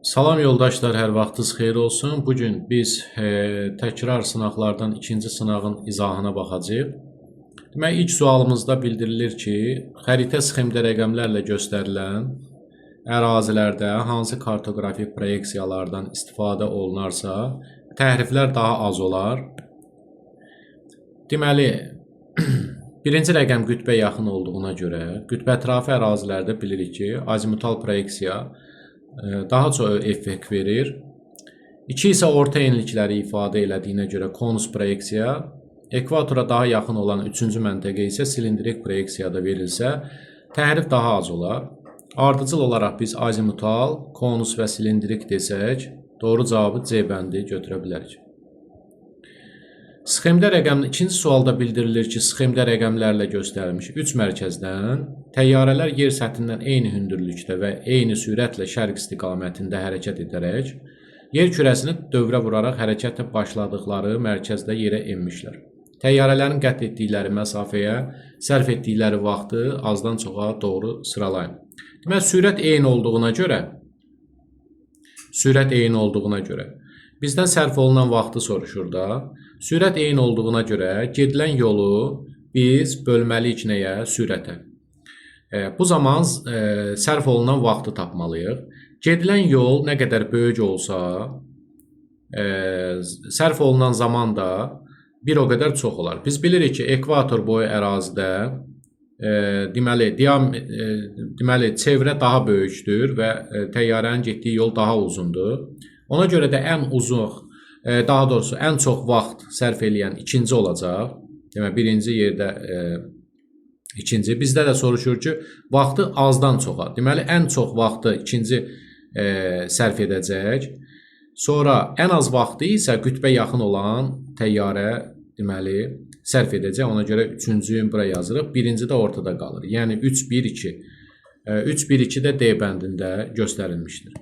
Salam yoldaşlar, hər vaxtınız xeyir olsun. Bu gün biz təkrar sınaqlardan ikinci sınağın izahına baxacağıq. Demək, ilk sualımızda bildirilir ki, xəritə sxemdə rəqəmlərlə göstərilən ərazilərdə hansı kartoqrafik proyeksiyalardan istifadə olunarsa, təhriflər daha az olar. Deməli, birinci rəqəm qütbə yaxın olduğuna görə, qütbə ətrafı ərazilərdə bilirik ki, azimutal proyeksiya daha çox effekt verir. 2 isə orta enlikləri ifadə elədiyinə görə konus proyeksiya, ekvatora daha yaxın olan üçüncü məntəqə isə silindrik proyeksiyada verilsə, təhrif daha az olar. Ardıcıl olaraq biz azimutal, konus və silindrik desək, doğru cavabı C bəndi götürə bilərik. Sxemdə rəqəmli ikinci sualda bildirilir ki, sxemdə rəqəmlərlə göstərilmiş 3 mərkəzdən təyyarələr yer səthindən eyni hündürlükdə və eyni sürətlə şərq istiqamətində hərəkət edərək yer kürəsini dövrə vuraraq hərəkətə başladıqları mərkəzdə yerə enmişlər. Təyyarələrin qət etdikləri məsafəyə sərf etdikləri vaxtı azdan çoxa doğru sıralayın. Deməli, sürət eyni olduğuna görə, bizdən sərf olunan vaxtı soruşur da. Sürət eyni olduğuna görə gedilən yolu biz bölməliyik nəyə? Sürətə. Bu zaman sərf olunan vaxtı tapmalıyıq. Gedilən yol nə qədər böyük olsa, sərf olunan zaman da bir o qədər çox olar. Biz bilirik ki, ekvator boyu ərazidə deməli, çevrə daha böyükdür və təyyarənin getdiyi yol daha uzundur. Ona görə də ən uzun, daha doğrusu ən çox vaxt sərf eləyən ikinci olacaq. Demək, birinci yerdə ikinci. Bizdə də soruşur ki, vaxtı azdan çoxa. Deməli, ən çox vaxtı ikinci sərf edəcək. Sonra ən az vaxtı isə qütbə yaxın olan təyyarə deməli, sərf edəcək. Ona görə üçüncüyü bura yazırıq. Birinci də ortada qalır. Yəni 3, 1, 2. 3, 1, 2 də D bəndində göstərilmişdir.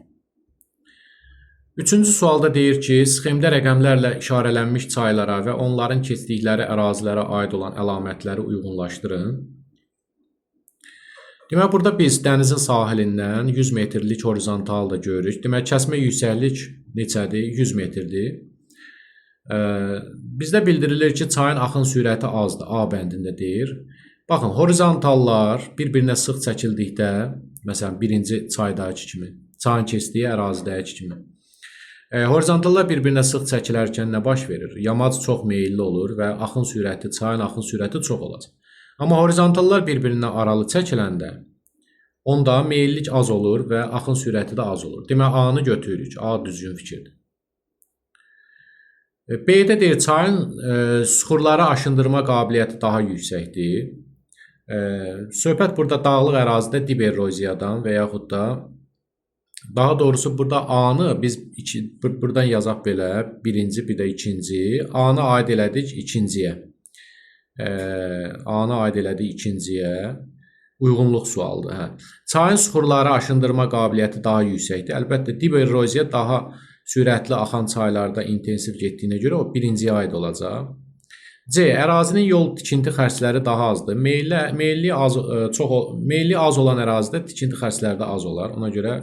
Üçüncü sualda deyir ki, sxemdə rəqəmlərlə işarələnmiş çaylara və onların keçdikləri ərazilərə aid olan əlamətləri uyğunlaşdırın. Demək, burada biz dənizin sahilindən 100 metrlik horizontal da görürük. Demək, kəsmə yüksəklik neçədir? 100 metrdir. Bizdə bildirilir ki, çayın axın sürəti azdır. A bəndində deyir. Baxın, horizontallar bir-birinə sıx çəkildikdə, məsələn, birinci çaydakı kimi, çayın keçdiyi ərazidəki kimi. Horizontallar bir-birinə sıx çəkilərkən nə baş verir? Yamac çox meyilli olur və axın sürəti, çayın axın sürəti çox olacaq. Amma horizontallar bir-birindən aralı çəkiləndə onda meyillik az olur və axın sürəti də az olur. Demək, A-nı götürürük. A düzgün fikirdir. B-də deyir, çayın süxurları aşındırma qabiliyyəti daha yüksəkdir. Söhbət burada dağlıq ərazidə dib eroziyadan və yaxud da daha doğrusu burada A-nı biz buradan yazaq belə, birinci, bir də ikinci. A-nı aid elədik ikinciyə. A-nı aid elədik ikinciyə. Uyğunluq sualıdır. Hə. Çayın süxurları aşındırma qabiliyyəti daha yüksəkdir. Əlbəttə, dib eroziya daha sürətli axan çaylarda intensiv getdiyinə görə o birinciyə aid olacaq. C. Ərazinin yol tikinti xərcləri daha azdır. Meyilli az olan ərazidə tikinti xərcləri də az olar. Ona görə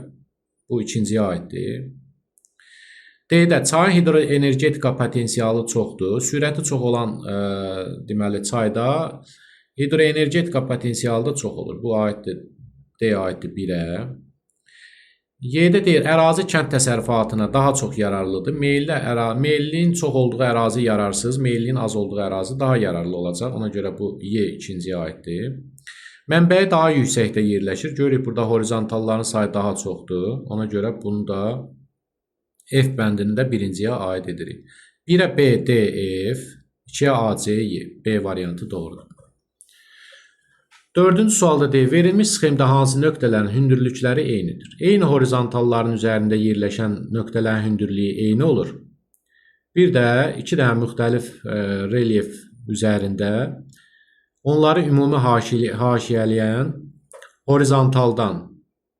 bu ikinciyə aiddir. D-də çayın hidroenergetika potensialı çoxdur. Sürəti çox olan deməli, çayda hidroenergetika potensialı da çox olur. Bu aiddir. D aiddir 1-ə. Y-də deyir, ərazi kənd təsərrüfatına daha çox yararlıdır. Meyilliyin çox olduğu ərazi yararsız, meyilliyin az olduğu ərazi daha yararlı olacaq. Ona görə bu Y ikinciyə aiddir. Mənbəyi daha yüksəkdə yerləşir. Görürük, burada horizontalların sayı daha çoxdur. Ona görə bunu da F bəndini də birinciyə aid edirik. 1-ə B, D, F, 2-yə A, C, Y. B variantı doğrudur. Dördüncü sualda deyir, verilmiş sxemdə hansı nöqtələrin hündürlükləri eynidir? Eyni horizontalların üzərində yerləşən nöqtələrin hündürlüyü eyni olur. Bir də iki dənə müxtəlif relyef üzərində onları ümumi haşiyələyən horizontaldan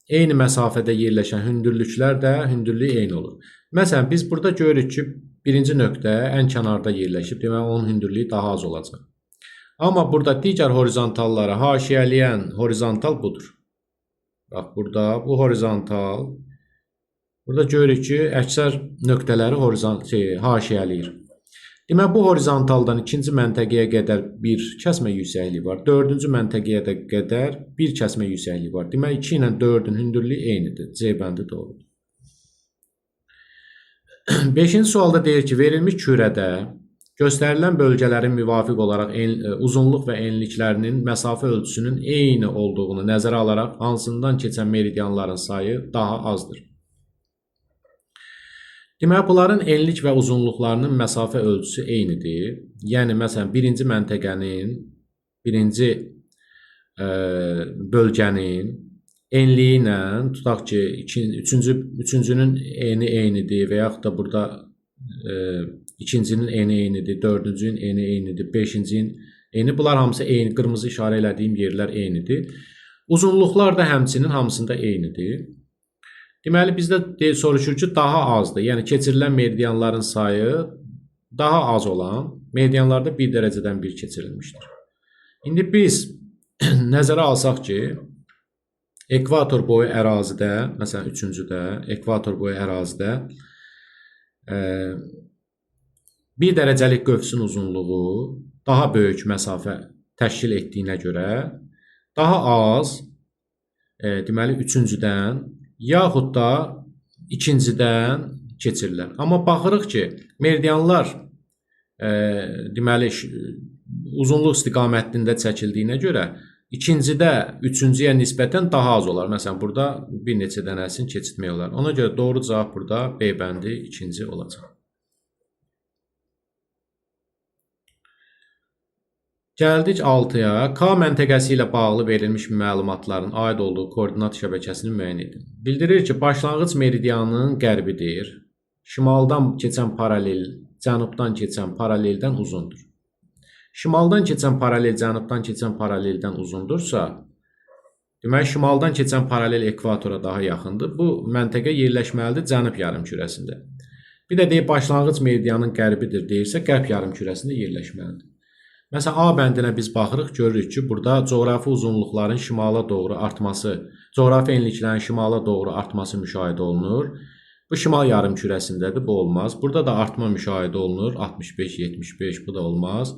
eyni məsafədə yerləşən hündürlüklər də hündürlüyü eyni olur. Məsələn, biz burada görürük ki, birinci nöqtə ən kənarda yerləşib, demək onun hündürlüyü daha az olacaq. Amma burada digər horizontallara haşiyələyən horizontal budur. Bax, burada bu horizontal Burada görürük ki, əksər nöqtələri haşiyələyir. Deməli, bu horizontaldan ikinci məntəqəyə qədər bir kəsmə yüksəkliyi var. Dördüncü məntəqəyə də qədər bir kəsmə yüksəkliyi var. Deməli, 2 ilə 4-ün hündürlüyü eynidir. C bəndi doğrudur. Beşinci sualda deyir ki, verilmiş kürədə göstərilən bölgələrin müvafiq olaraq uzunluq və enliklərinin məsafə ölçüsünün eyni olduğunu nəzərə alaraq hansından keçən meridianların sayı daha azdır. Deməli, bunların enlik və uzunluqlarının məsafə ölçüsü eynidir. Yəni, məsələn, birinci məntəqənin, birinci bölgənin enliyi ilə, tutaq ki, üçüncünün eni eynidir və yaxud da burada ikincinin eni eynidir, dördüncünün eni eynidir, beşincinin eni. Bunlar hamısı eyni, qırmızı işarə elədiyim yerlər eynidir. Uzunluqlar da həmçinin hamısında eynidir. Deməli, bizdə soruşur ki, daha azdır. Yəni, keçirilən meridianların sayı daha az olan meridianlarda bir dərəcədən bir keçirilmişdir. İndi biz nəzərə alsaq ki, ekvator boyu ərazidə, məsələn, üçüncüdə, ekvator boyu ərazidə bir dərəcəlik qövsün uzunluğu daha böyük məsafə təşkil etdiyinə görə daha az, deməli, üçüncüdən yaxud da ikincidən keçirilər. Amma baxırıq ki, meridianlar deməli, uzunluq istiqamətində çəkildiyinə görə ikincidə üçüncüyə nisbətən daha az olar. Məsələn, burada bir neçə dənəsini keçirtmək olar. Ona görə doğru cavab burada B bəndi ikinci olacaq. Gəldik 6-ya. K məntəqəsi ilə bağlı verilmiş məlumatların aid olduğu koordinat şəbəkəsini müəyyən edin. Bildirir ki, başlanğıc meridianın qərbidir. Şimaldan keçən paralel, cənubdan keçən paraleldən uzundur. Şimaldan keçən paralel, cənubdan keçən paraleldən uzundursa, deməli, şimaldan keçən paralel ekvatora daha yaxındır. Bu məntəqə yerləşməlidir cənub yarımkürəsində. Bir də deyir, başlanğıc meridianın qərbidir deyirsə, qərb yarımkürəsində yerləşməlidir. Məsələn, A bəndinə biz baxırıq, görürük ki, burada coğrafi uzunluqların şimala doğru artması, coğrafi enliklərin şimala doğru artması müşahidə olunur. Bu şimal yarımkürəsindədir, bu olmaz. Burada da artma müşahidə olunur, 65-75, bu da olmaz.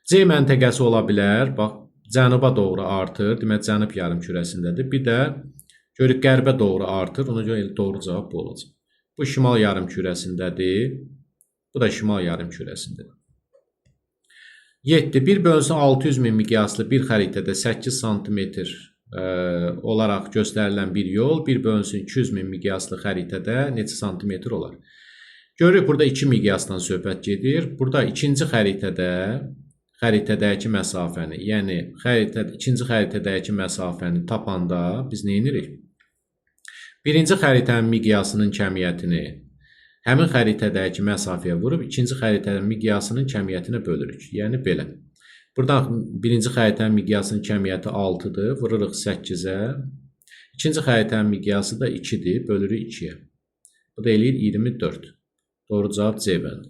C məntəqəsi ola bilər, bax, cənuba doğru artır, demək, cənub yarımkürəsindədir. Bir də görürük, qərbə doğru artır, ona görə doğru cavab bu olacaq. Bu şimal yarımkürəsindədir, bu da şimal yarımkürəsindədir. 7. 1 bölünsün 600 min miqyaslı bir xəritədə 8 sm olaraq göstərilən bir yol 1 bölünsün 200 min miqyaslı xəritədə neçə santimetr olar? Görürük, burada 2 miqyasdan söhbət gedir. Burada ikinci xəritədəki məsafəni, yəni ikinci xəritədəki məsafəni tapanda biz nə edirik? Birinci xəritənin miqyasının kəmiyyətini həmin xəritədəki məsafəyə vurub, ikinci xəritənin miqyasının kəmiyyətinə bölürük. Yəni, belə. Buradan birinci xəritənin miqyasının kəmiyyəti 6-dır, vururuq 8-ə. İkinci xəritənin miqyası da 2-dir, bölürük 2-yə. Bu da eləyir 24. Doğru cavab C bəndi.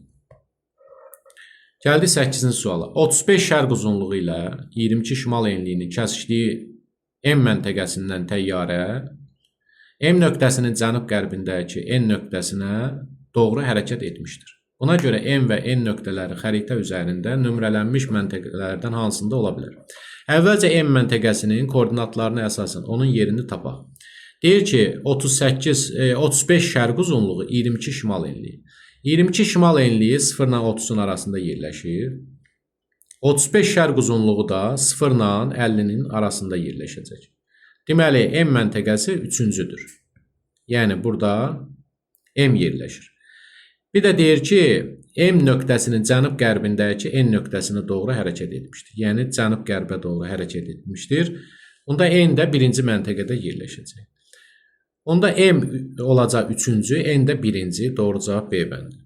Gəldik 8-ci suala. 35 şərq uzunluğu ilə 22 şimal enliyinin kəsişdiyi M məntəqəsindən təyyarə M nöqtəsinin cənub-qərbindəki N nöqtəsinə doğru hərəkət etmişdir. Buna görə M və N nöqtələri xəritə üzərində nömrələnmiş məntəqələrdən hansında ola bilər? Əvvəlcə M məntəqəsinin koordinatlarına əsasən onun yerini tapaq. Deyir ki, 35 şərq uzunluğu, 22 şimal enliyi. 22 şimal enliyi 0 ilə 30-un arasında yerləşir. 35 şərq uzunluğu da 0 ilə 50-nin arasında yerləşəcək. Deməli, M məntəqəsi üçüncüdür. Yəni, burada M yerləşir. Bir də deyir ki, M nöqtəsinin cənub-qərbindəki N nöqtəsinə doğru hərəkət etmişdir. Yəni, cənub-qərbə doğru hərəkət etmişdir. Onda N də birinci məntəqədə yerləşəcək. Onda M olacaq üçüncü, N də birinci. Doğru cavab B bəndi.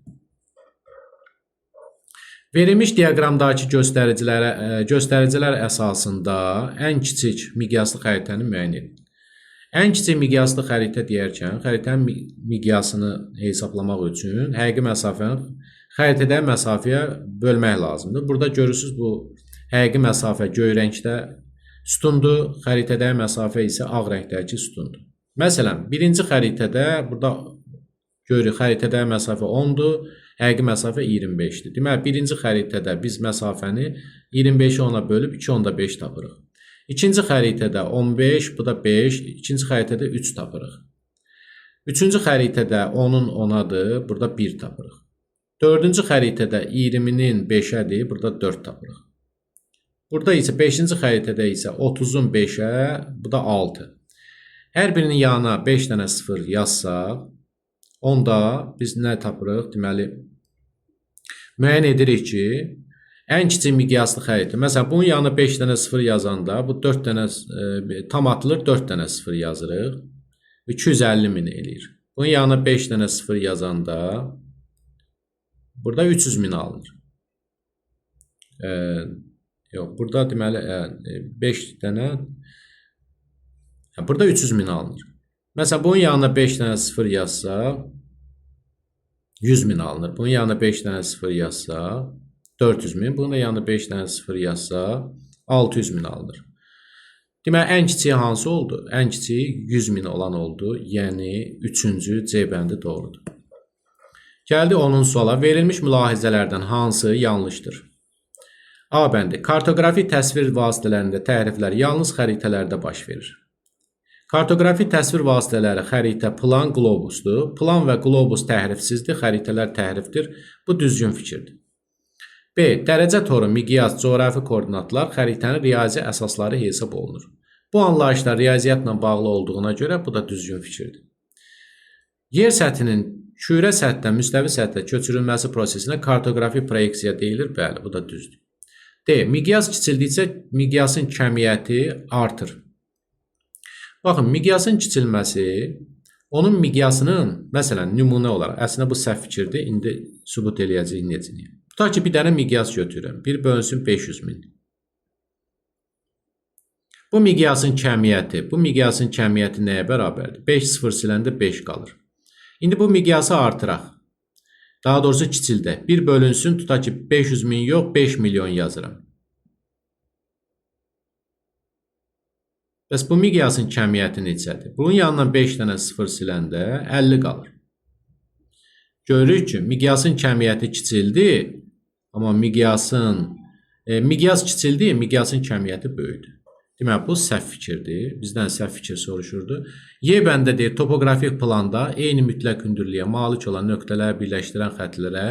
Verilmiş diaqramdakı göstəricilər əsasında ən kiçik miqyaslı xəritəni müəyyən edin. Ən kiçik miqyaslı xəritə deyərkən, xəritənin miqyasını hesablamaq üçün həqiqi məsafəni xəritədə məsafəyə bölmək lazımdır. Burada görürsünüz, bu həqiqi məsafə göy rəngdə sütundur, xəritədə məsafə isə ağ rəngdəki sütundur. Məsələn, birinci xəritədə burada Görürük, xəritədə məsafə 10-dur, həqiqi məsafə 25-dir. Deməli, birinci xəritədə biz məsafəni 25-i 10-a bölüb 2,5 tapırıq. İkinci xəritədə 15, bu da 5, ikinci xəritədə 3 tapırıq. Üçüncü xəritədə 10-un 10-adır, burada 1 tapırıq. Dördüncü xəritədə 20-nin 5-ədir, burada 4 tapırıq. Burada isə 5-ci xəritədə isə 30-un 5-ə, bu da 6. Hər birinin yanına 5 dənə 0 yazsaq, onda biz nə tapırıq? Deməli, müəyyən edirik ki, ən kiçik miqyaslı xəritə. Məsələn, bunun yanına 5 dənə 0 yazanda, bu 4 dənə tam atılır, 4 dənə 0 yazırıq. 250 min eləyir. Bunun yanına 5 dənə 0 yazanda, burada 300 min alınır. Yox, burada deməli 5 dənə, burada 300 min alınır. Məsələn, bunun yanına 5 dənə 0 yazsaq, 100 min alınır. Bunun yanına 5 dənə 0 yazsaq, 400 min. Bunun da yanına 5 dənə 0 yazsaq, 600 min alınır. Deməli, ən kiçiyi hansı oldu? Ən kiçiyi 100 min olan oldu. Yəni, 3-cü C bəndi doğrudur. Gəldi 10-cu suala. Verilmiş mülahizələrdən hansı yanlışdır? A bəndi. Kartoqrafik təsvir vasitələrində təhriflər yalnız xəritələrdə baş verir. Kartoqrafik təsvir vasitələri xəritə, plan, qlobusdur. Plan və qlobus təhrifsizdir, xəritələr təhrifdir. Bu düzgün fikirdir. B. Dərəcə toru, miqyas, coğrafi koordinatlar xəritənin riyazi əsasları hesab olunur. Bu anlayışlar riyaziyyatla bağlı olduğuna görə bu da düzgün fikirdir. Yer səthinin kürə səthdən müstəvi səthə köçürülməsi prosesinə kartoqrafik proyeksiya deyilir. Bəli, bu da düzdür. D. Miqyas kiçildikcə miqyasın kəmiyyəti artır. Baxın, miqyasın kiçilməsi, onun miqyasının, məsələn, nümunə olaraq, əslində bu səhv fikirdir, indi sübut eləyəcəyik necə. Tutaq ki, bir dənə miqyas götürürəm. 1 bölünsün 500 min. Bu miqyasın kəmiyyəti, bu miqyasın kəmiyyəti nəyə bərabərdir? 5 0 siləndə 5 qalır. İndi bu miqyası artıraq. Daha doğrusu kiçildək. 1 bölünsün, tutaq ki, 500 min yox, 5 milyon yazıram. Bəs bu miqyasın kəmiyyəti neçədir? Bunun yanından 5 dənə 0 siləndə 50 qalır. Görürük ki, miqyasın kəmiyyəti kiçildi, amma miqyas kiçildi, miqyasın kəmiyyəti böyüdü. Deməli, bu səhv fikirdir. Bizdən səhv fikir soruşurdu. Y bəndə deyir, topoqrafik planda eyni mütləq hündürlüyə malik olan nöqtələri birləşdirən xətlərə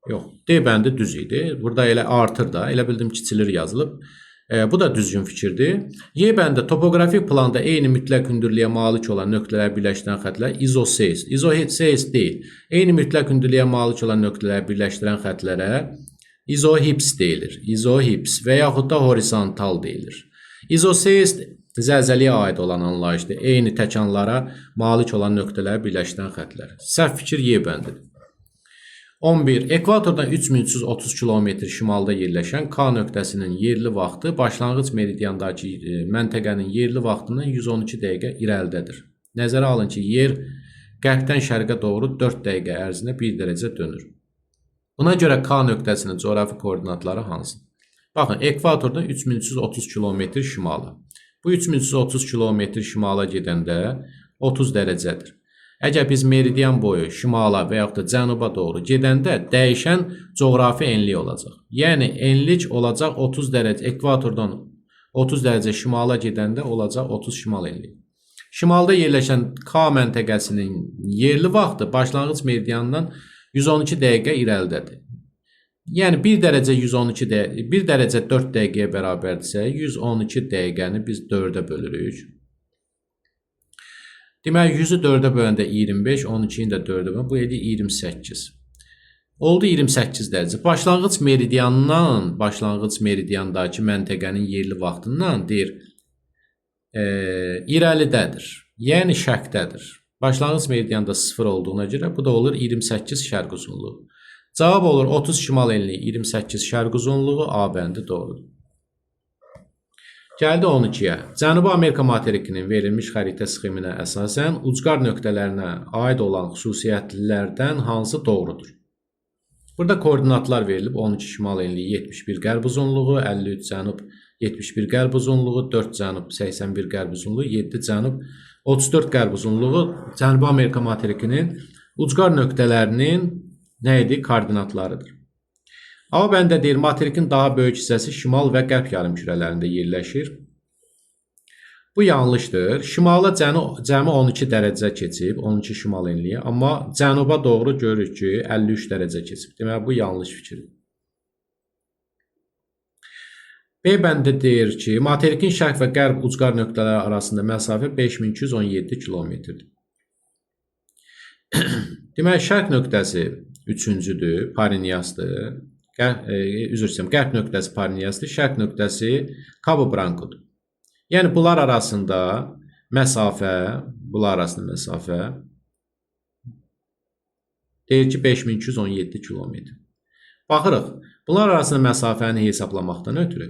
yox, D bəndi düz idi. Burada elə artır da, elə bildim kiçilir yazılıb. Bu da düzgün fikirdir. Y bəndə topoqrafik planda eyni mütləq hündürlüyə malik olan nöqtələri birləşdirən xətlər izoseys. İzoseys deyil. Eyni mütləq hündürlüyə malik olan nöqtələri birləşdirən xətlərə izohips deyilir. İzohips və yaxud da horizontal deyilir. İzoseys zəlzələyə aid olan anlayışdır. Eyni təkanlara malik olan nöqtələri birləşdirən xətlər. Səhv fikir Y bəndidir. 11. Ekvatordan 3330 km şimalda yerləşən K nöqtəsinin yerli vaxtı başlanğıc meridiandakı məntəqənin yerli vaxtından 112 dəqiqə irəlidədir. Nəzərə alın ki, yer qərbdən şərqə doğru 4 dəqiqə ərzində 1 dərəcə dönür. Buna görə K nöqtəsinin coğrafi koordinatları hansı? Baxın, ekvatordan 3330 km şimala. Bu 3330 km şimala gedəndə 30 dərəcədir. Əgər biz meridian boyu şimala və yaxud da cənuba doğru gedəndə dəyişən coğrafi enlik olacaq. Yəni enlik olacaq 30 dərəcə, ekvatordan 30 dərəcə şimala gedəndə olacaq 30 şimal enliyi. Şimalda yerləşən K məntəqəsinin yerli vaxtı başlanğıc meridiandan 112 dəqiqə irəlidədir. Yəni 1 dərəcə 112 dəqiqə, 1 dərəcə 4 dəqiqəyə bərabərdirsə, 112 dəqiqəni biz 4-ə bölürük. Deməli, 100-ü 4-ə böləndə 25, 12-ni də 4-ə böləndə, bu edir 28. Oldu 28 dərəcə. Başlanğıc meridiandan, başlanğıc meridiandakı məntəqənin yerli vaxtından deyir, irəlidədir. Yəni şərqdədir. Başlanğıc meridianda 0 olduğuna görə bu da olur 28 şərq uzunluğu. Cavab olur 30 şimal enliyi, 28 şərq uzunluğu, A bəndi doğrudur. Gəldi 12-yə. Cənubi Amerika materikinin verilmiş xəritə sxeminə əsasən ucqar nöqtələrinə aid olan xüsusiyyətlərdən hansı doğrudur? Burada koordinatlar verilib. 12 şimal enliyi, 71 qərb uzunluğu, 53 cənub, 71 qərb uzunluğu, 4 cənub, 81 qərb uzunluğu, 7 cənub, 34 qərb uzunluğu Cənubi Amerika materikinin ucqar nöqtələrinin nə idi? Koordinatlarıdır. A bəndə deyir, materikin daha böyük hissəsi şimal və qərb yarımkürələrində yerləşir. Bu yanlışdır. Şimala cəmi 12 dərəcə keçib, 12 şimal enliyi, amma cənuba doğru görürük ki, 53 dərəcə keçib. Deməli, bu yanlış fikirdir. B bəndi deyir ki, materikin şərq və qərb ucqar nöqtələri arasında məsafə 5217 kilometrdir. Deməli, şərq nöqtəsi üçüncüdür, Pariniasdır. Üzr istəyirəm, qərb nöqtəsi Pariniasdır, şərq nöqtəsi Cabo Brancodur. Yəni, bunlar arasında məsafə, deyir ki, 5217 kilometr. Baxırıq, bunlar arasında məsafəni hesablamaqdan ötürü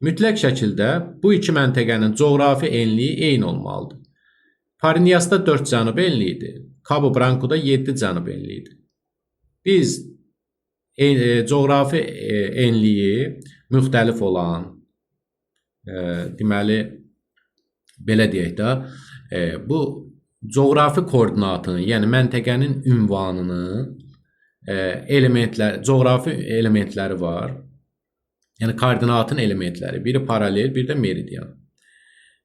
mütləq şəkildə bu iki məntəqənin coğrafi enliyi eyni olmalıdır. Pariniasda 4 cənub enliyidir, Cabo Brancoda 7 cənub enliyidir. Biz coğrafi enliyi müxtəlif olan, deməli, belə deyək də, bu coğrafi koordinatını, yəni məntəqənin ünvanını, elementlər, coğrafi elementləri var. Yəni koordinatın elementləri, biri paralel, bir də meridian.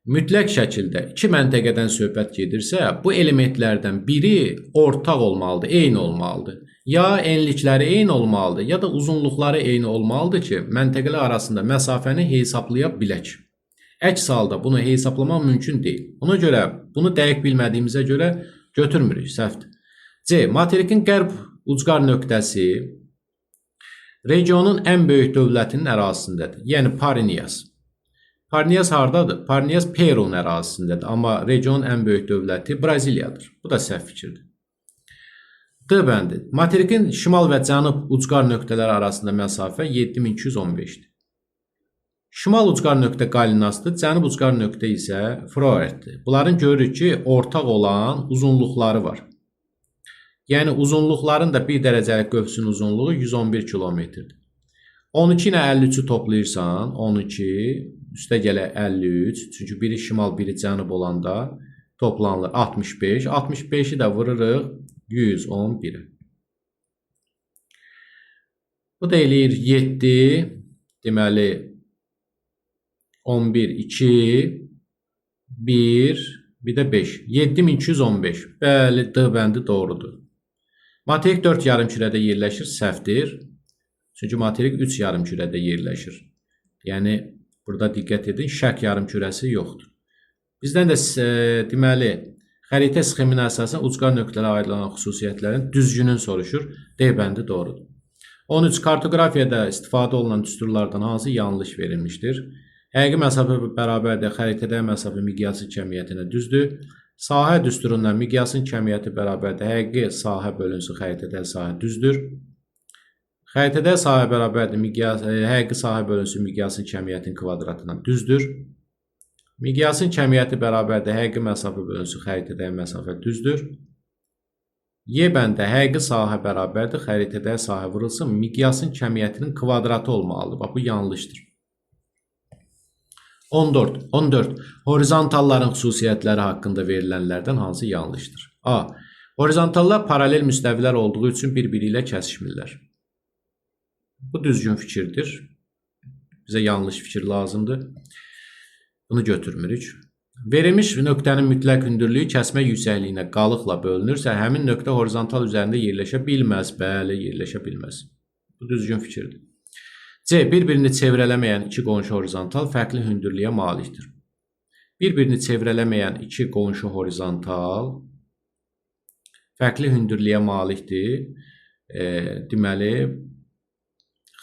Mütləq şəkildə iki məntəqədən söhbət gedirsə, bu elementlərdən biri ortaq olmalıdır, eyni olmalıdır. Ya enlikləri eyni olmalıdır, ya da uzunluqları eyni olmalıdır ki, məntəqələr arasında məsafəni hesablaya bilək. Əks halda bunu hesablamaq mümkün deyil. Ona görə bunu dəqiq bilmədiyimizə görə götürmürük, səhvdir. C. Materikin qərb ucqar nöqtəsi regionun ən böyük dövlətinin ərazisindədir. Yəni Parinias. Parinias hardadır? Parinias Perunun ərazisindədir, amma regionun ən böyük dövləti Braziliyadır. Bu da səhv fikirdir. D bəndi. Materikin şimal və cənub ucqar nöqtələri arasında məsafə 7215-dir. Şimal ucqar nöqtə Qalinasdır, cənub ucqar nöqtə isə Froertdir. Bunların görürük ki, ortaq olan uzunluqları var. Yəni uzunluqların da bir dərəcəlik qövsün uzunluğu 111 kilometrdir. 12 ilə 53-ü toplayırsan, 12, üstə gələ 53, çünki biri şimal, biri cənub olanda toplanılır 65. 65-i də vururuq 111-ə. Bu da eləyir 7, deməli 11, 2, 1, bir də 5. 7215. Bəli, D bəndi doğrudur. Materik 4 yarımkürədə yerləşir, səhvdir. Çünki materik 3 yarımkürədə yerləşir. Yəni, burada diqqət edin, şərq yarımkürəsi yoxdur. Bizdən də deməli, xəritə sxeminə əsasən ucqar nöqtələrə ayrılan xüsusiyyətlərin düzgünün soruşur. D bəndi doğrudur. 13. Kartoqrafiyada istifadə olunan düsturlardan hansı yanlış verilmişdir? Həqiqi məsafə bərabərdir xəritədə məsafə miqyası kəmiyyətinə düzdür. Sahə düsturundan miqyasın kəmiyyəti bərabərdir həqiqi sahə bölünsün xəritədə sahə düzdür. Xəritədə sahə bərabərdir həqiqi sahə bölünsün miqyasın kəmiyyətinin kvadratına düzdür. Miqyasın kəmiyyəti bərabərdir həqiqi məsafə bölünsün xəritədə məsafə düzdür. Y bəndə həqiqi sahə bərabərdir xəritədə sahə vurulsun miqyasın kəmiyyətinin kvadratı olmalıdır. Bax, bu yanlışdır. 14. Horizontalların xüsusiyyətləri haqqında verilənlərdən hansı yanlışdır? A. Horizontallar paralel müstəvilər olduğu üçün bir-biri ilə kəsişmirlər. Bu düzgün fikirdir. Bizə yanlış fikir lazımdır. Bunu götürmürük. Verilmiş nöqtənin mütləq hündürlüyü kəsmə yüksəkliyinə qalıqla bölünürsə, həmin nöqtə horizontal üzərində yerləşə bilməz. Bəli, yerləşə bilməz. Bu düzgün fikirdir. C. Bir-birini çevrələməyən iki qonşu horizontal fərqli hündürlüyə malikdir. Bir-birini çevrələməyən iki qonşu horizontal fərqli hündürlüyə malikdir. Deməli,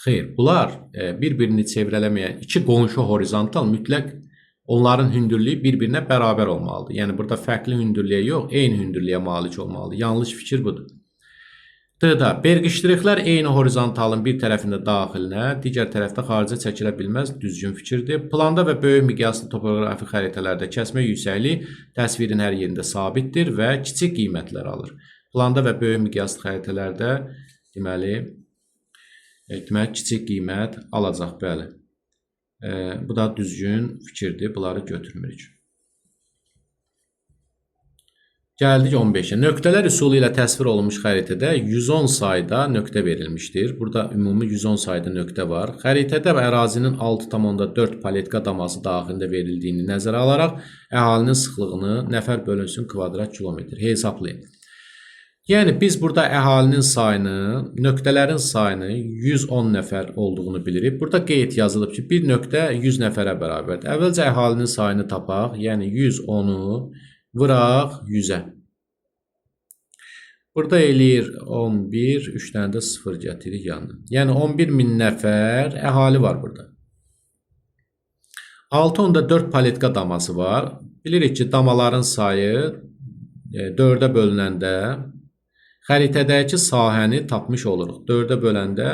xeyr, bunlar bir-birini çevrələməyən iki qonşu horizontal mütləq onların hündürlüyü bir-birinə bərabər olmalıdır. Yəni, burada fərqli hündürlüyə yox, eyni hündürlüyə malik olmalıdır. Yanlış fikir budur. D-da berqiştrixlər eyni horizontalın bir tərəfində daxilinə, digər tərəfdə xaricə çəkilə bilməz, düzgün fikirdir. Planda və böyük miqyaslı topoqrafi xəritələrdə kəsmə yüksəkliyi təsvirin hər yerində sabitdir və kiçik qiymətlər alır. Planda və böyük miqyaslı xəritələrdə deməli Deməli, kiçik qiymət alacaq, bəli. Bu da düzgün fikirdir, bunları götürmürük. Gəldik 15-ə. Nöqtələr üsulu ilə təsvir olunmuş xəritədə 110 sayda nöqtə verilmişdir. Burada ümumi 110 sayda nöqtə var. Xəritədə ərazinin 6,4 paletka daması daxilində verildiyini nəzərə alaraq əhalinin sıxlığını nəfər bölünsün kvadrat kilometr hesablayın. Yəni biz burada əhalinin sayını, nöqtələrin sayını 110 nəfər olduğunu bilirik. Burada qeyd yazılıb ki, bir nöqtə 100 nəfərə bərabərdir. Əvvəlcə əhalinin sayını tapaq, yəni 110-u vuraq 100-ə. Burada eləyir 11, 3 dənə də 0 gətirik yanına. Yəni 11 min nəfər əhali var burada. 6,4 paletka daması var. Bilirik ki, damaların sayı 4-ə bölünəndə xəritədəki sahəni tapmış oluruq. 4-ə böləndə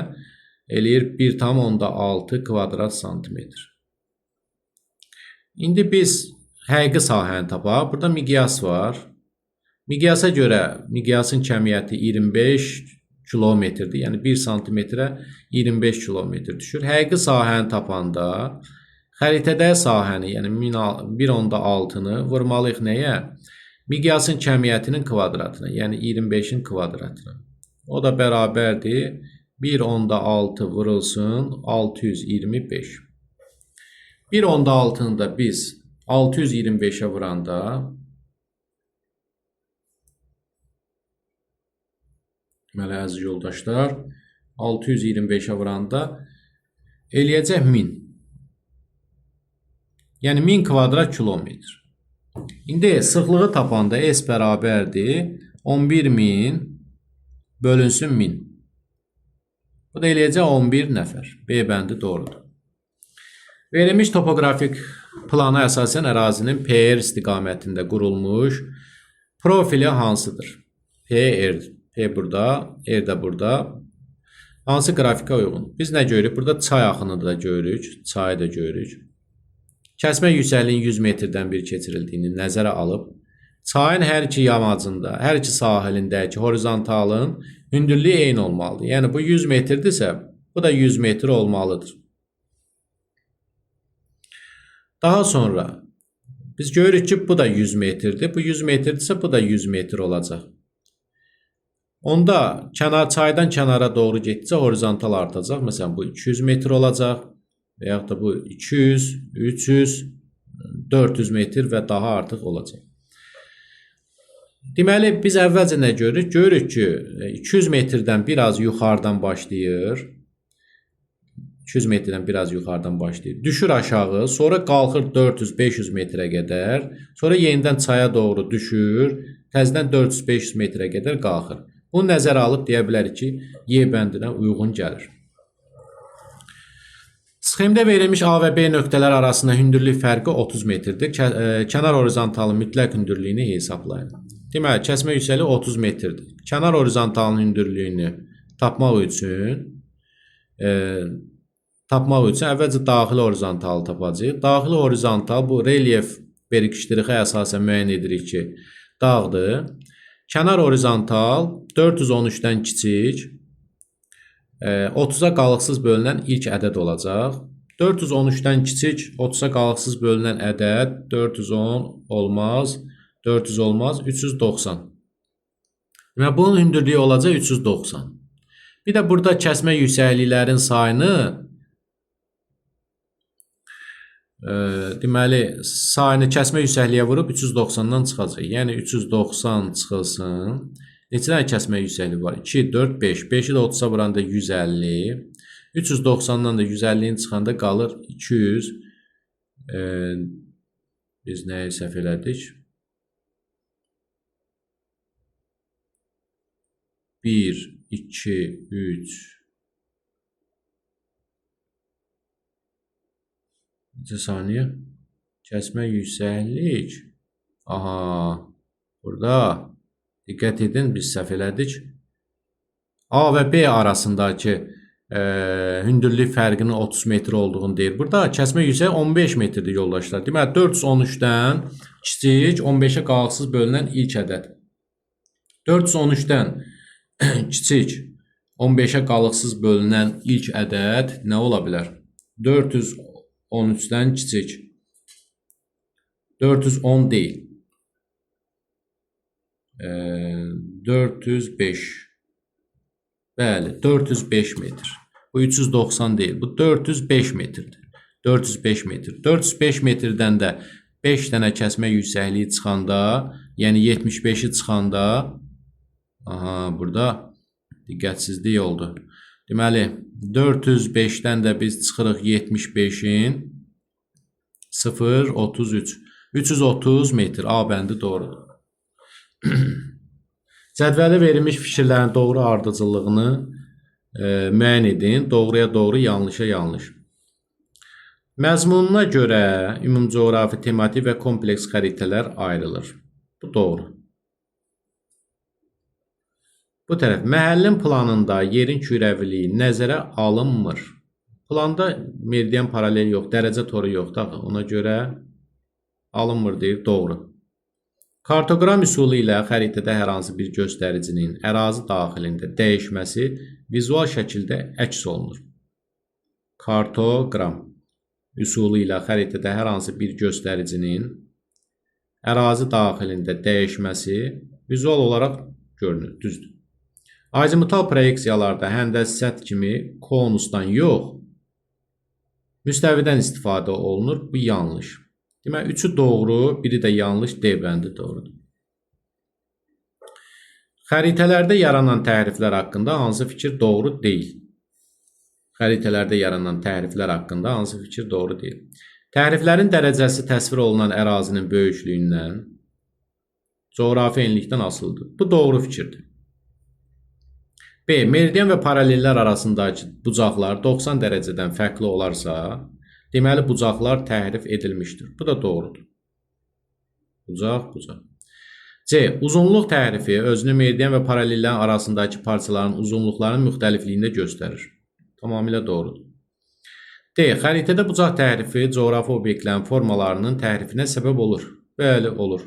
eləyir 1,6 kvadrat santimetr. İndi biz həqiqi sahəni tapaq. Burada miqyas var. Miqyasa görə miqyasın kəmiyyəti 25 kilometrdir. Yəni 1 santimetrə 25 kilometr düşür. Həqiqi sahəni tapanda xəritədə sahəni, yəni 1,6-nı vurmalıyıq nəyə? Miqyasın kəmiyyətinin kvadratına, yəni 25-in kvadratına. O da bərabərdir. 1,6 vurulsun 625. 1,6-nı da biz 625-ə vuranda deməli, əziz yoldaşlar, 625-ə vuranda eləyəcək 1000. Yəni 1000 kvadrat kilometr. İndi sıxlığı tapanda S bərabərdir 11.000 bölünsün 1000. Bu da eləyəcək 11 nəfər. B bəndi doğrudur. Verilmiş topoqrafik plana əsasən ərazinin PR istiqamətində qurulmuş profili hansıdır? PR, P burada, R də burada. Hansı qrafikə uyğun? Biz nə görürük? Burada çay axını da görürük, çayı da görürük. Kəsmə yüksəkliyin 100 metrdən bir keçirildiyini nəzərə alıb, çayın hər iki yamacında, hər iki sahilindəki horizontalın hündürlüyü eyni olmalıdır. Yəni bu 100 metrdirsə, bu da 100 metr olmalıdır. Daha sonra biz görürük ki, bu da 100 metrdir. Bu 100 metrdirsə, bu da 100 metr olacaq. Onda çaydan kənara doğru getdikcə horizontal artacaq. Məsələn, bu 200 metr olacaq və yaxud da bu 200, 300, 400 metr və daha artıq olacaq. Deməli, biz əvvəlcə nə görürük? Görürük ki, 200 metrdən biraz yuxarıdan başlayır. 200 metrdən biraz yuxarıdan başlayır. Düşür aşağı, sonra qalxır 400-500 metrə qədər. Sonra yenidən çaya doğru düşür. Təzədən 400-500 metrə qədər qalxır. Bunu nəzərə alıb deyə bilərik ki, Y bəndinə uyğun gəlir. Sxemdə verilmiş A və B nöqtələr arasında hündürlük fərqi 30 metrdir. Kənar horizontalın mütləq hündürlüyünü hesablayın. Deməli, kəsmə yüksəkliyi 30 metrdir. Kənar horizontalın hündürlüyünü tapmaq üçün əvvəlcə daxili horizontalı tapacağıq. Daxili horizontal bu relyef berikişdirixə əsasən müəyyən edirik ki, dağdır. Kənar horizontal 413-dən kiçik, 30-a qalıqsız bölünən ilk ədəd olacaq. 413-dən kiçik, 30-a qalıqsız bölünən ədəd 410 olmaz, 400 olmaz, 390. Deməli, bunun hündürlüyü olacaq 390. Bir də burada kəsmə yüksəkliklərin sayını, deməli, sayını kəsmə yüksəkliyə vurub 390-dan çıxacaq. Yəni 390 çıxılsın. Neçə dənə kəsmə yüksəkliyi var? 2, 4, 5. 5-i də 30-a vuranda 150. 390-dan da 150-ni çıxanda qalır 200. Biz nəyi səhv elədik? 1, 2, 3. Neçə saniyə? Kəsmə yüksəklik. Aha, burada diqqət edin, biz səhv elədik. A və B arasındakı hündürlük fərqinin 30 metr olduğunu deyir. Burada kəsmə yüksəkliyi 15 metrdir yoldaşlar. Deməli, 413-dən kiçik 15-ə qalıqsız bölünən ilk ədəd. 413-dən kiçik 15-ə qalıqsız bölünən ilk ədəd nə ola bilər? 413-dən kiçik. 410 deyil. 405. Bəli, 405 metr. Bu 390 deyil. Bu 405 metrdir. 405 metr. 405 metrdən də 5 dənə kəsmə yüksəkliyi çıxanda, yəni 75-i çıxanda, aha, burada diqqətsizlik oldu. Deməli, 405-dən də biz çıxırıq 75-in 0,33. 330 metr. A bəndi doğrudur. Cədvəli verilmiş fikirlərin doğru ardıcıllığını müəyyən edin. Doğruya doğru, yanlışa yanlış. Məzmununa görə ümumcoğrafi, tematik və kompleks xəritələr ayrılır. Bu doğru. Bu tərəf məhəllin planında yerin kürəviliyi nəzərə alınmır. Planda meridian paralel yox, dərəcə toru yoxdur axı. Ona görə alınmır deyir, doğru. Kartoqram üsulu ilə xəritədə hər hansı bir göstəricinin ərazi daxilində dəyişməsi vizual şəkildə əks olunur. Kartoqram üsulu ilə xəritədə hər hansı bir göstəricinin ərazi daxilində dəyişməsi vizual olaraq görünür, düzdür. Azimutal proyeksiyalarda həndəsi səth kimi konusdan yox, müstəvidən istifadə olunur. Bu yanlış. Deməli, üçü doğru, biri də yanlış, D bəndi doğrudur. Xəritələrdə yaranan təhriflər haqqında hansı fikir doğru deyil? Xəritələrdə yaranan təhriflər haqqında hansı fikir doğru deyil? Təhriflərin dərəcəsi təsvir olunan ərazinin böyüklüyündən, coğrafi enlikdən asılıdır. Bu doğru fikirdir. B. Meridian və paralellər arasındakı bucaqlar 90 dərəcədən fərqli olarsa, deməli bucaqlar təhrif edilmişdir. Bu da doğrudur. Bucaq, bucaq. C. Uzunluq təhrifi özünü meridian və paralellərin arasındakı parçaların uzunluqlarının müxtəlifliyində göstərir. Tamamilə doğrudur. D. Xəritədə bucaq təhrifi coğrafi obyektlərin formalarının təhrifinə səbəb olur. Bəli, olur.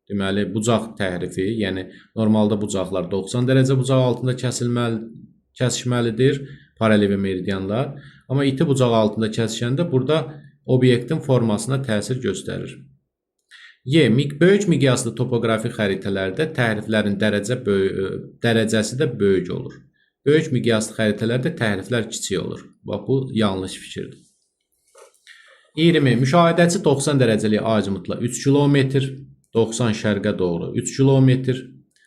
Deməli, bucaq təhrifi, yəni normalda bucaqlar 90 dərəcə bucaq altında kəsişməlidir, paralel və meridianlar. Amma iti bucaq altında kəsişəndə burada obyektin formasına təsir göstərir. Y. Böyük miqyaslı topoqrafik xəritələrdə təhriflərin dərəcəsi də böyük olur. Böyük miqyaslı xəritələrdə təhriflər kiçik olur. Bax, bu yanlış fikirdir. 20. Müşahidəçi 90 dərəcəlik azimutla 3 km, 90 şərqə doğru 3 km,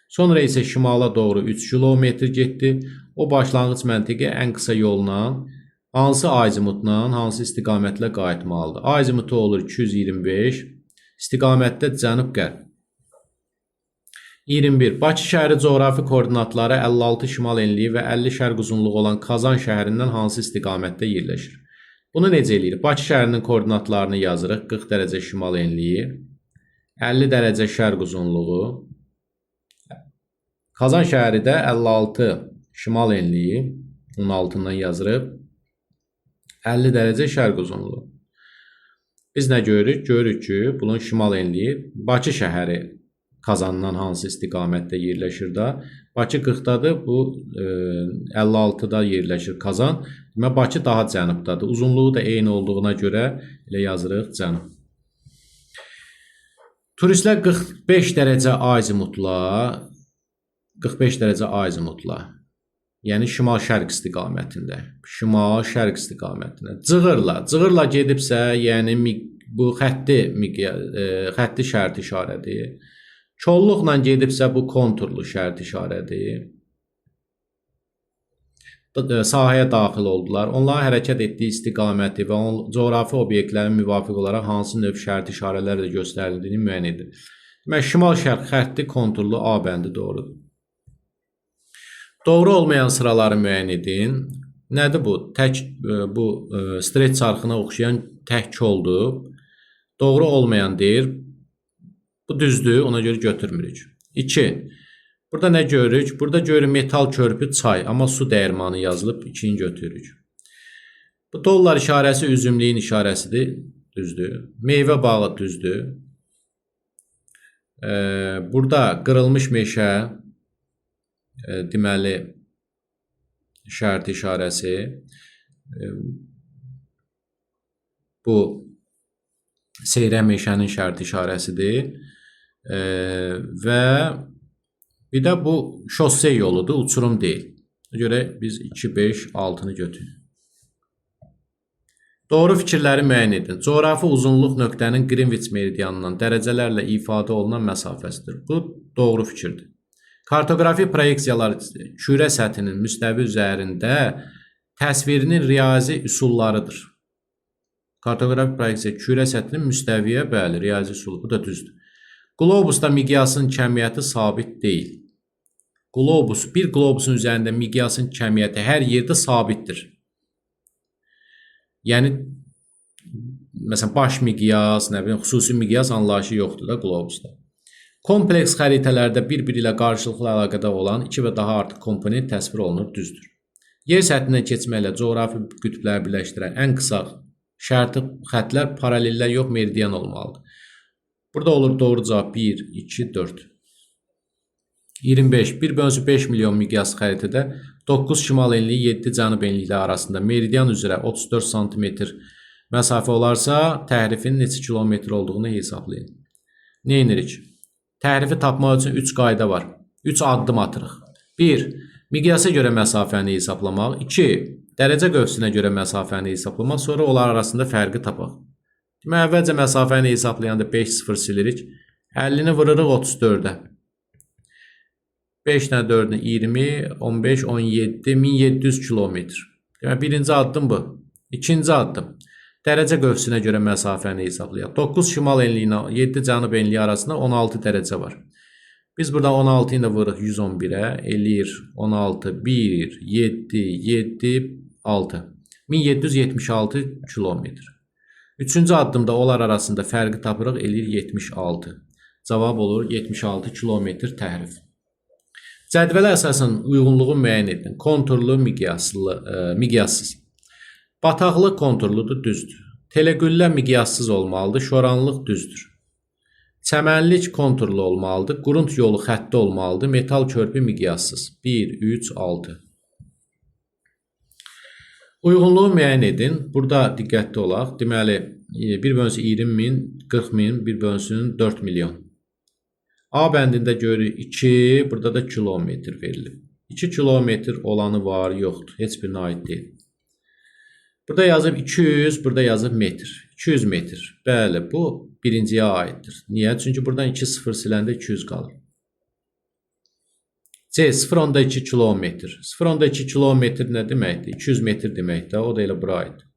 sonra isə şimala doğru 3 km getdi. O başlanğıc məntiqə ən qısa yolla, hansı azimutla, hansı istiqamətlə qayıtmalıdır? Azimutu olur 225, istiqamətdə cənub-qərb. 21. Bakı şəhəri coğrafi koordinatları 56 şimal enliyi və 50 şərq uzunluğu olan Kazan şəhərindən hansı istiqamətdə yerləşir? Bunu necə eləyirik? Bakı şəhərinin koordinatlarını yazırıq. 40 dərəcə şimal enliyi, 50 dərəcə şərq uzunluğu. Kazan şəhəri də 56 şimal enliyi, onun altından yazırıq. 50 dərəcə şərq uzunluğu. Biz nə görürük? Görürük ki, bunun şimal enliyi Bakı şəhəri Kazandan hansı istiqamətdə yerləşir də? Bakı 40-dadır, bu 56-da yerləşir Kazan. Demək, Bakı daha cənubdadır. Uzunluğu da eyni olduğuna görə elə yazırıq cənub. Turistlər 45 dərəcə azimutla, 45 dərəcə azimutla, yəni şimal-şərq istiqamətində, şimal-şərq istiqamətində cığırla gedibsə, yəni bu xətti şərt işarədir. Kolluqla gedibsə, bu konturlu şərt işarədir. Sahəyə daxil oldular. Onların hərəkət etdiyi istiqaməti və coğrafi obyektlərin müvafiq olaraq hansı növ şərt işarələrlə göstərildiyini müəyyən edir. Demək, şimal-şərq xətti konturlu A bəndi doğrudur. Doğru olmayan sıraları müəyyən edin. Nədir bu? Tək, bu streç çarxına oxşayan tək koldur. Doğru olmayan deyir. Bu düzdür, ona görə götürmürük. 2. Burada nə görürük? Burada görürük metal körpü çay, amma su dəyirmanı yazılıb, 2-ni götürürük. Bu dollar işarəsi üzümlüyün işarəsidir, düzdür. Meyvə bağı düzdür. Burada qırılmış meşə, deməli, şərt işarəsi. Bu seyrək meşənin şərt işarəsidir. Və bir də bu şosse yoludur, uçurum deyil. Ona görə biz 2, 5, 6-nı götürürük. Doğru fikirləri müəyyən edin. Coğrafi uzunluq nöqtənin Greenwich meridianından dərəcələrlə ifadə olunan məsafəsidir. Bu doğru fikirdir. Kartoqrafi proyeksiyalar kürə səthinin müstəvi üzərində təsvirinin riyazi üsullarıdır. Kartoqrafi proyeksiya kürə səthinin müstəviyə, bəli, riyazi üsulu. Bu da düzdür. Qlobusda miqyasın kəmiyyəti sabit deyil. Qlobus, bir qlobusun üzərində miqyasın kəmiyyəti hər yerdə sabitdir. Yəni, məsələn, baş miqyas, nə bilim, xüsusi miqyas anlayışı yoxdur da qlobusda. Kompleks xəritələrdə bir-biri ilə qarşılıqlı əlaqədə olan iki və daha artıq komponent təsvir olunur, düzdür. Yer səthindən keçməklə coğrafi qütbləri birləşdirən ən qısa şərti xətlər paralellər yox, meridian olmalıdır. Burada olur doğru cavab 1, 2, 4. 25. 1/5 milyon miqyas xəritədə 9 şimal enliyi 7 cənub enlikləri arasında meridian üzrə 34 sm məsafə olarsa, təhrifin neçə kilometr olduğunu hesablayın. Nə edirik? Təhrifi tapmaq üçün 3 qayda var. 3 addım atırıq. 1. Miqyasa görə məsafəni hesablamaq. 2. Dərəcə qövsünə görə məsafəni hesablamaq. Sonra onlar arasında fərqi tapaq. Demək, əvvəlcə məsafəni hesablayanda 5 0 silirik. 50-ni vururuq 34-ə. 5 dənə 4-ünü 20, 15, 17, 1700 kilometr. Demək, birinci addım bu. İkinci addım. Dərəcə qövsünə görə məsafəni hesablayaq. 9 şimal enliyinə 7 cənub enliyi arasında 16 dərəcə var. Biz buradan 16-nı da vururuq 111-ə. Eləyir 16, 1, 7, 7, 6. 1776 kilometr. Üçüncü addımda onlar arasında fərqi tapırıq, eləyir 76. Cavab olur 76 kilometr təhrif. Cədvələ əsasən uyğunluğu müəyyən edin. Konturlu, miqyaslı, miqyassız. Bataqlıq konturludur, düzdür. Teleqüllə miqyassız olmalıdır, şoranlıq düzdür. Çəmənlik konturlu olmalıdır, qurunt yolu xətti olmalıdır, metal körpü miqyassız. 1, 3, 6. Uyğunluğu müəyyən edin. Burada diqqətli olaq. Deməli, 1 bölünsü 20 min, 40 min, 1 bölünsün 4 milyon. A bəndində görürük 2, burada da kilometr verilib. 2 kilometr olanı var, yoxdur. Heç birinə aid deyil. Burada yazıb 200, burada yazıb metr. 200 metr. Bəli, bu birinciyə aiddir. Niyə? Çünki buradan 2 0 siləndə 200 qalır. C 0,2 kilometr. 0,2 kilometr nə deməkdir? 200 metr deməkdir. O da elə bura aiddir.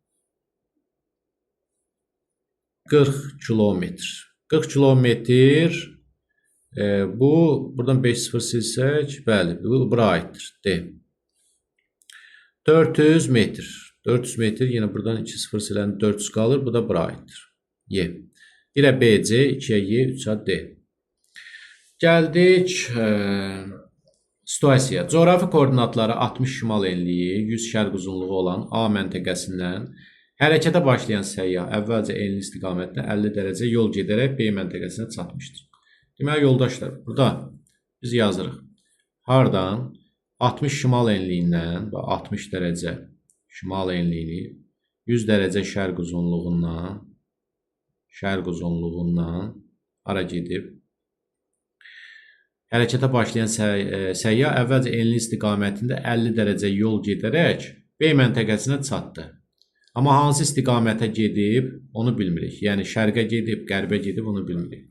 40 kilometr. 40 kilometr bu buradan 5 0 silsək, bəli, bu bura aiddir. D. 400 metr. 400 metr yenə buradan 2 0 siləndə 400 qalır. Bu da bura aiddir. Y. 1-ə B, C, 2-yə Y, 3-ə D. Gəldik situasiyaya. Coğrafi koordinatları 60 şimal enliyi, 100 şərq uzunluğu olan A məntəqəsindən hərəkətə başlayan səyyah əvvəlcə enli istiqamətdə 50 dərəcə yol gedərək B məntəqəsinə çatmışdır. Deməli, yoldaşlar, burada biz yazırıq. Hardan? 60 şimal enliyindən və 60 dərəcə şimal enliyini 100 dərəcə şərq uzunluğundan, hara gedib? Hərəkətə başlayan səyyah əvvəlcə enli istiqamətində 50 dərəcə yol gedərək B məntəqəsinə çatdı. Amma hansı istiqamətə gedib, onu bilmirik. Yəni, şərqə gedib, qərbə gedib, onu bilmirik.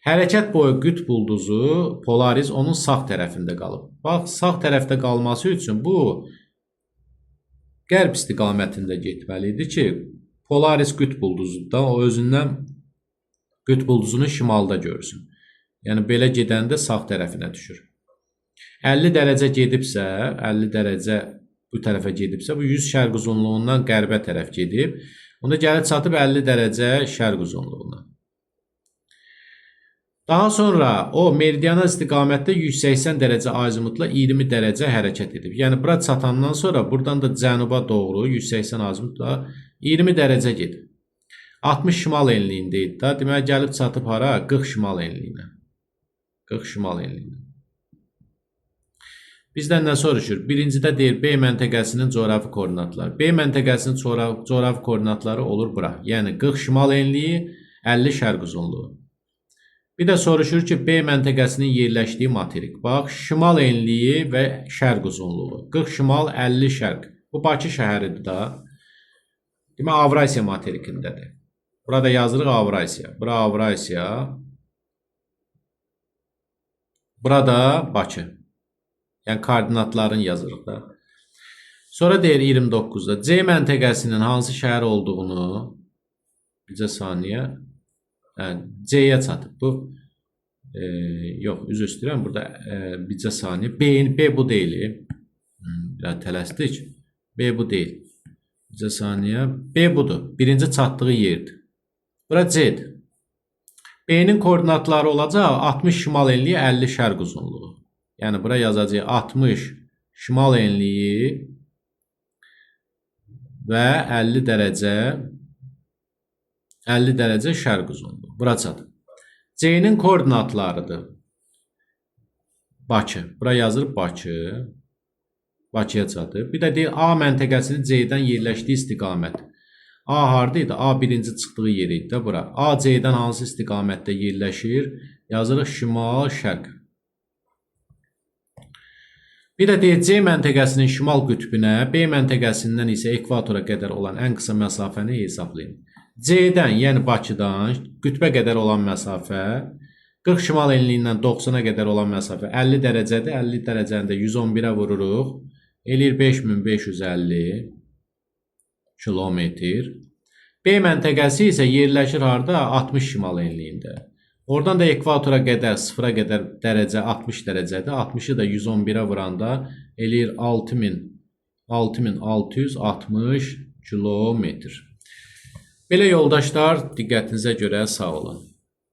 Hərəkət boyu qütb ulduzu Polaris onun sağ tərəfində qalıb. Bax, sağ tərəfdə qalması üçün bu qərb istiqamətində getməli idi ki, Polaris qütb ulduzudur da, o özündən qütb ulduzunu şimalda görsün. Yəni, belə gedəndə sağ tərəfinə düşür. 50 dərəcə gedibsə, 50 dərəcə bu tərəfə gedibsə, bu 100 şərq uzunluğundan qərbə tərəf gedib. Onda gəlib çatıb 50 dərəcə şərq uzunluğuna. Daha sonra o meridiana istiqamətdə 180 dərəcə azimutla 20 dərəcə hərəkət edib. Yəni, bura çatandan sonra buradan da cənuba doğru 180 azimutla 20 dərəcə gedib. 60 şimal enliyində idi da. Deməli, gəlib çatıb hara? 40 şimal enliyinə. 40 şimal enliyinə. Bizdən nə soruşur? Birincidə deyir B məntəqəsinin coğrafi koordinatları. B məntəqəsinin coğrafi koordinatları olur bura. Yəni 40 şimal enliyi, 50 şərq uzunluğu. Bir də soruşur ki, B məntəqəsinin yerləşdiyi materik. Bax, şimal enliyi və şərq uzunluğu. 40 şimal, 50 şərq. Bu Bakı şəhəridir da. Demək, Avrasiya materikindədir. Burada yazırıq Avrasiya. Bura Avrasiya. Burada Bakı. Yəni koordinatlarını yazırıq da. Sonra deyir 29-da C məntəqəsinin hansı şəhər olduğunu bircə saniyə. Yəni C-yə çatıb bu. Yox, üzr istəyirəm. Burada bircə saniyə. B bu deyil. Biraz tələsdik. B bu deyil. Bircə saniyə. B budur. Birinci çatdığı yerdir. Bura C-dir. B-nin koordinatları olacaq 60 şimal enliyi, 50 şərq uzunluğu. Yəni bura yazacağıq 60 şimal enliyi və 50 dərəcə şərq uzunluğu. Bura çatır. C-nin koordinatlarıdır. Bakı. Bura yazır Bakı. Bakıya çatır. Bir də deyir A məntəqəsinin C-dən yerləşdiyi istiqamət. A harda idi? A birinci çıxdığı yer idi də bura. A C-dən hansı istiqamətdə yerləşir? Yazırıq şimal, şərq. Bir də deyir C məntəqəsinin şimal qütbünə, B məntəqəsindən isə ekvatora qədər olan ən qısa məsafəni hesablayın. C-dən, yəni Bakıdan qütbə qədər olan məsafə 40 şimal enliyindən 90-a qədər olan məsafə 50 dərəcədir. 50 dərəcəni də 111-ə vururuq. Eləyir 5550 kilometr. B məntəqəsi isə yerləşir harda? 60 şimal enliyində. Oradan da ekvatora qədər, sıfıra qədər dərəcə 60 dərəcədir. 60-ı da 111-ə vuranda eləyir 6660 kilometr. Belə yoldaşlar, diqqətinizə görə sağ olun.